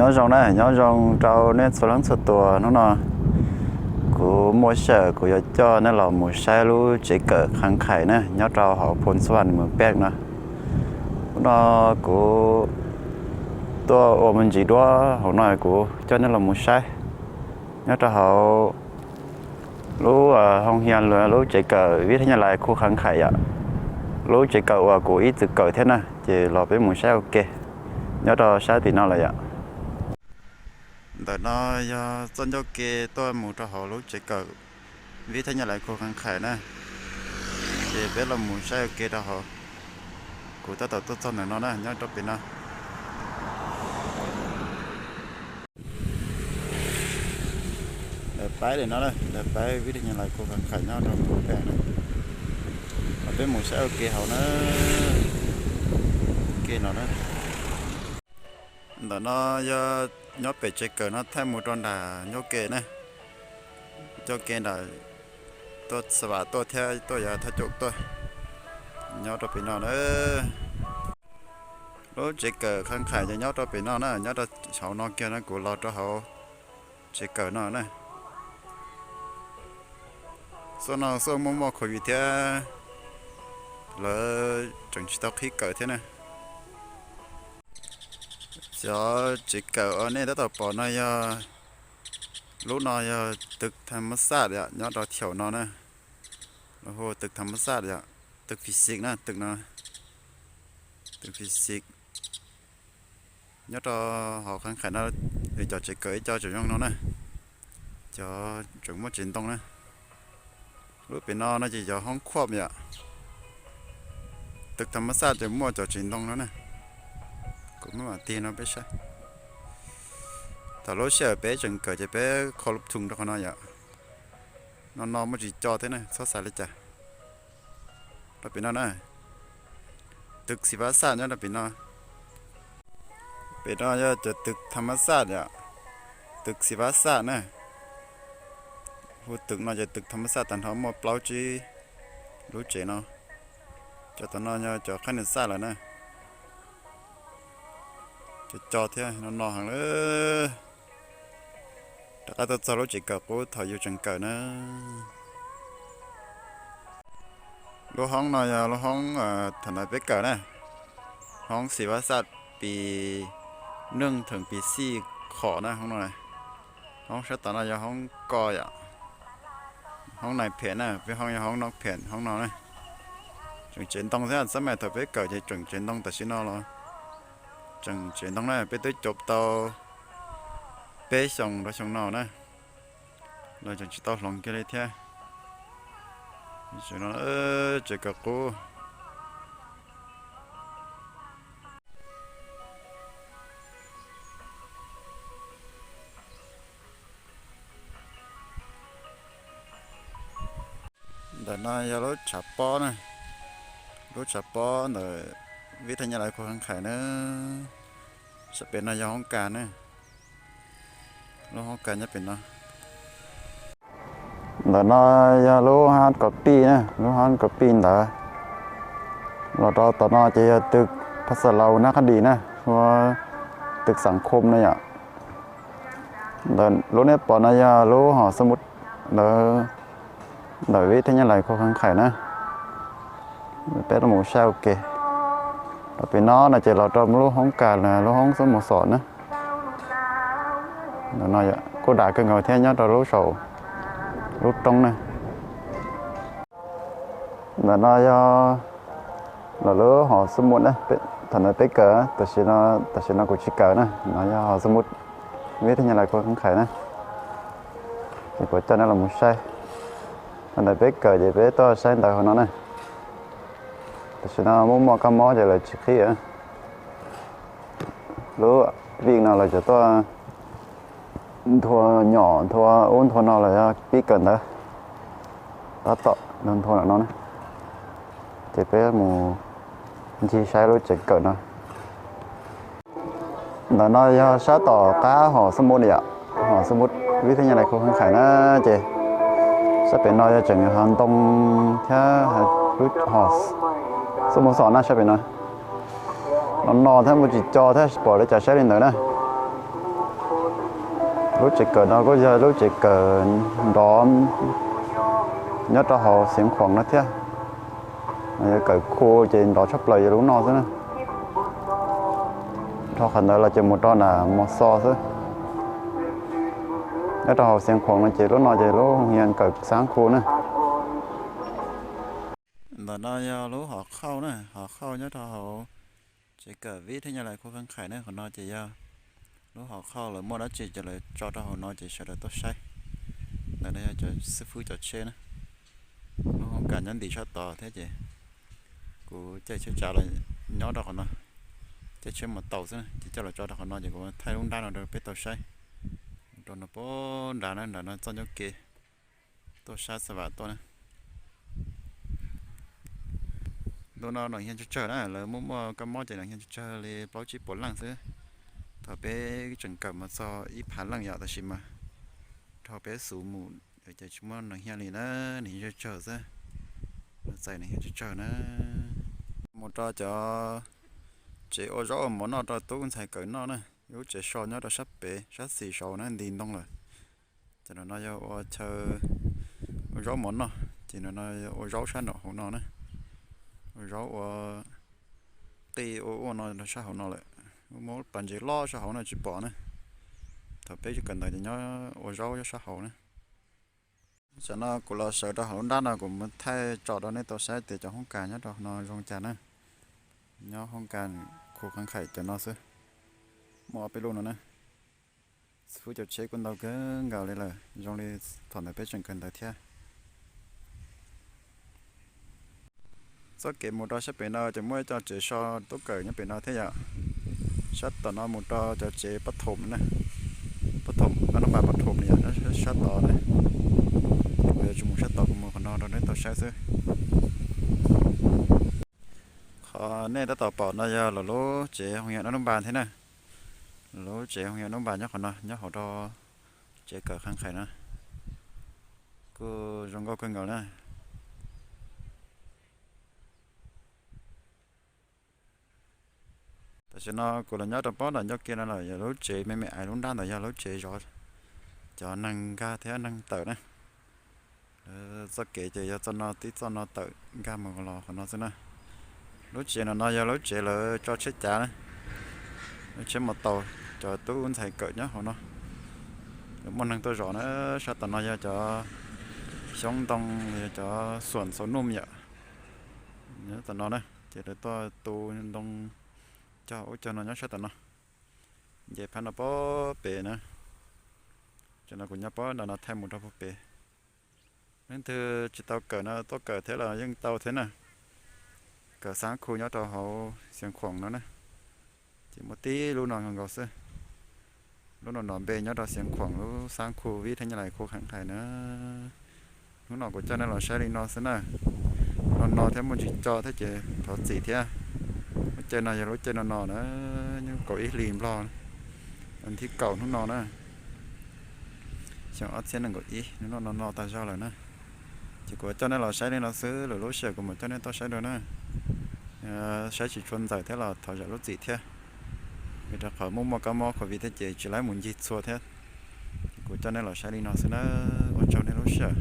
Nyob zoo na, nyob zoo rau nej txhua leej txhua tus. Hnub no kuv muaj sij hawm kuv yuav coj nej los mus saib lub tsev kawm Khab Khais na, nyob rau hauv Phoos Xas Vas Mws Pej no. Hnub no kuv tuaj ua me ntsis duab hauv no, kuv coj nej los mus saib nyob rau hauv lub hoo hias, lub tsev kawm Vib Thab Nyab Lais Khu Khab Khais yom. Lub tsev kawm uas kuv ib txwm kawm thiab na, ces los peb mus saib ua ke nyob rau sab tim no lawm yom. Ntawm no yog txoj ncauj ke tuaj mus rau hauv lub tsev kawm Vib Thab Nyab Lais Khu Khab Khais na, ces peb los mus saib ua ke rau hauv. Kuv tab tom tuaj txog ntawm no na, nyob rau pem no. Ntawm paib li no, ntawm paib Vib Thab Nyab Lais Khu Khab Khais nyob rau pem na. Los peb mus saib ua ke hauv na. Ke no na. Ntawm no yog nyob pem tsev kawm no thaij mus rau nram ncauj ke na. Ncauj ke nram, tuaj Xas Vas tuaj thiab tuaj yav Thaj Caum tuaj, nyob rau pem no na. Lub tsev kawm Khab Khais ces nyob rau pem no na, nyob rau hauv no kiag na, kuv los rau hauv tsev kawm no na. Xuaj no xuaj muaj muaj COVID thiab, lawv tseem tsis tau qhib kawm thiab na. Cov tsev kawm uas nej tab tom pom no yog, lub no yog tws tham mas xaj yom, nyob rau thaum no na. Lawv hu tws tham mas xaj yom, tws physics na, tws no, tws physics. Nyob rau hauv Khab Khais no, cov tsev kawm ib co tseem zoo no na, cov tseem muaj tsev ntoo na. Lub pem no no ces cov hoob khuam yom, tws tham mas xaj ces muaj cov tsev ntoo no na. Kuv mam tig no peb saib. Thaum lub sij hawm peb tseem kawm ces peb kho lub thum rau qhov no yom. No no muaj tsis co thiab na, txhob xav li cas. Rau pem no na, tws xis vas xaj nyob rau pem no. Pem no yog cov tws tham mas xaj yom, tws xis vas xaj na. Hu tws no ces tws tham mas xaj tag nrho muaj plaub tsib lub tsev no. Cov tom no yog cov qhaib nws xaj lawm na. Cov co thiab no no heev lawm. Rov qab tuaj txog lub tsev kawm qub thaum yus tseem kawm na. Lub hoob no yog lub hoob thaum ntawd peb kawm na. Hoob xis vas xaj pis neej theem pis xij khom na hoob no. Hoob sab tom no yog hoob ko yom. Hoob nais phem na, peb hoob yog hoob noj phem hoob no na. Tseem tsev ntoo thiab, xab mais thaum peb kawm ces tseem tsev ntoo, tam sim no los tseem tsev ntoo na, peb twb cov tau peb xyoos rau xyoo no na, los tseem tsis tau hloov kiag li thiab. Tsev kawm qub. Ntawm no yog lub tshav pob na, lub tshav pob ntawm Vib Thab Nyab Lais Khu Khab Khais na. Sab pem no yog hoob kas na, lub hoob kas nyob pem no. Ntawm no yog lub hab kov pij na, lub hab kov pij ntawd. Los rau tom no ces yog tws phas xas laus nab qab dis na, hu tws xam khum na yom. Ntawm lub nej pom no yog lub hom xab mum ntawd, ntawm Vib Thab Nyab Lais Khu Khab Khais na. Peb los mus saib ua ke. Rau pem no no ces los rau lub hoob kas, lub hoob xab mos xom na. Kuj dav kawg nkaus thiab, nyob rau lub saum lub roob na. Ntawm no yog lawv lub hom xab mum na, thaum ntawd peb kawm, tam sim no kuv tsis kawm na. No yog hom xab mum Vib Thab Nyab Lais Khu Khab Khais na. Ces kuv coj nej los mus saib. Thaum ntawd peb kawm ces peb tuaj saib ntawv hauv no na. Tam sim no muaj muaj kab mob ces lawv tsis qhib. Lub vij no lawv cov tuaj nthua nyom nthua ub nthua no los yog pib kawm ntawv. Tab tom nthua nthua ntawm no na. Ces peb mus ncig saib lub tsev kawm no. Ntawm no yog sab tom qab hom xab mum yom, hom xab mum Vib Thab Nyab Lais Khu Khab Khais na. Ces sab pem no yog tseem ho ntoo thiab lub hom xab mum xom na, sab pem no. No no thiab, muaj tsis co thiab, pom li cas saib li ntawd na. Lub tsev kawm no kuj yog lub tsev kawm nrov nyob rau hauv Xiav Khuam no thiab. Yog kawm khu ces nrov tshaj plaws yog lub no xwb na. Dhau qhov ntawd los ces mus rau nram Mos Xos xwb. Nyob rau hauv Xiav Khuam no ces lub no ces lub hoo yas kawm xab khu na. Ntawm no yog lub hom khauj na, hom khauj nyob rau hauv tsev kawm vib thiab nyab laj khu khab khais na. Qhov no ces yog lub hom khauj, lawv muaj dab tsi ces lawv tso rau hauv no ces sawv daws tuaj saib. Ntawm no yog cov xib fwb cov tsheb na. Lub hoob kas nyob ntim sab tod thiab ces kuv caij tsheb tsav los nyob rau qhov no, caij tsheb mus taus xwb ces coj los tso rau qhov no ces kuv thaij lub nrab no rau peb tau saib. Rau no pab nrad na, nrad no txoj ncauj ke tuaj sab Xas Vam tuaj na. Ntu no nws hias tsawg tsawg na, lawv muaj muaj kab mob ces nws hias tsawg tsawg li plaub tsib puas leej xwb. Thaum peb tseem kawm mas txog ib phav leej yom, tab sis mas dhau peb xus mus ces tsis muaj nws hias li na, nws hias tsawg tsawg xwb. Nws txais nws hias tsawg tsawg na. Mus rau cov tsev ua zaub ua mov noj rau tub ntxhais kawm noj na. Lub tsev so nyob rau sab pem sab xis saud na, nti ntoo lawm. Ces no no yog ua chaw ua zaub mov noj, ces no no ua zaub sab nraum hauv no na. Ua zaub ua qij ua ua no sab hauv no lawm. Muab pas ntses loj sab hauv no tsis pom na. Thaum peb kawm ntawv ces nyob ua zaub sab hauv na. Tam no kuv los sawv rau hauv lub nrab no kuv mus thaij tso rau nej tau saib tias cov hoob kas nyob rau no zoo cas na. Nyob hoob kas khu khab khais cov no xwb, muaj ob peb lub no na. Xib fwb cov tsheb kuj ntau kawg nkaus li lawm, zoo li thaum ntawd peb tseem kawm ntawv thiab. Txoj kev mus rau sab pem no ces muaj ib co tsev so tub kawm nyob pem no thiab yom. Sab tom no mus rau cov tsev pab thoom na, pab thoom, nab nub npas pab thoom no yom, sab tod na. Kuv yuav tsis mus sab tod, kuv mus qhov no rau nej tau saib xwb. Qhov nej tab tom pom no yog lawv lub tsev hoo yam nab nub npas thiab na. Lawv lub tsev hoo yam nab nub npas nyob qhov no, nyob hauv rau tsev kawm khab khais no, kuj zoo nkauj kawg nkaus na. Tam sim no kuv los nyob rau pob nram ncauj ke no lawm, yog lub tsev me me aiv lub nrab ntawd yog lub tsev zov cov neeg nkag thiab neeg tawm na. Txoj kev ces yog txoj no tib txoj no tawm nkag mus los qhov no xwb na. Lub tsev no no yog lub tsev lawv tso tsheb cav na, lub tsheb mus taus cov tub ntxhais kawm nyob hauv no. Lawv muaj neeg tuaj zov na, sab tom no yog cov xyoob ntoo, yog cov xuam xaus num yom. Nyob tom no na, ces lawv tuaj tu ntoo cog ub cog no nyob sab tom no. Nce phab no pob pem na. Tam no kuv nyob pob nram no thaij mus rau puag pem. Leej twg tsis tau kawm no tuaj kawm thiab los yeej tau thiab na. Kawm xab khu nyob rau hauv Xiav Khuam no na. Ces muaj tib lub no nkaus xwb. Lub no no npe nyob rau Xiav Khuam lub xab khu vib thiab nyab laj khu khab khais na. Hnub no kuv coj nej los saib li no xwb na. No no thiab muaj ntsis co thiab ces thov txim thiab. Lub caij no yog lub caij no no na, nyob kaum ib hlis Nplog, thib kaum hnub no na, xyoo ob txhiab nees nkaum ib, hnub no no no tag zog lawm na. Ces kuv coj nej los saib li no xwb, lwm lub sij hawm kuv mam coj nej tuaj saib dua na. Saib tsis tshua ntxaws thiab los thov zam lub txim thiab, vim rau qhov muaj muaj kab mob covid thiab ces tsis laib mus ncig txhua thiab. Ces kuv coj nej los saib li no xwb na, ua tsaug nej lub sij hawm.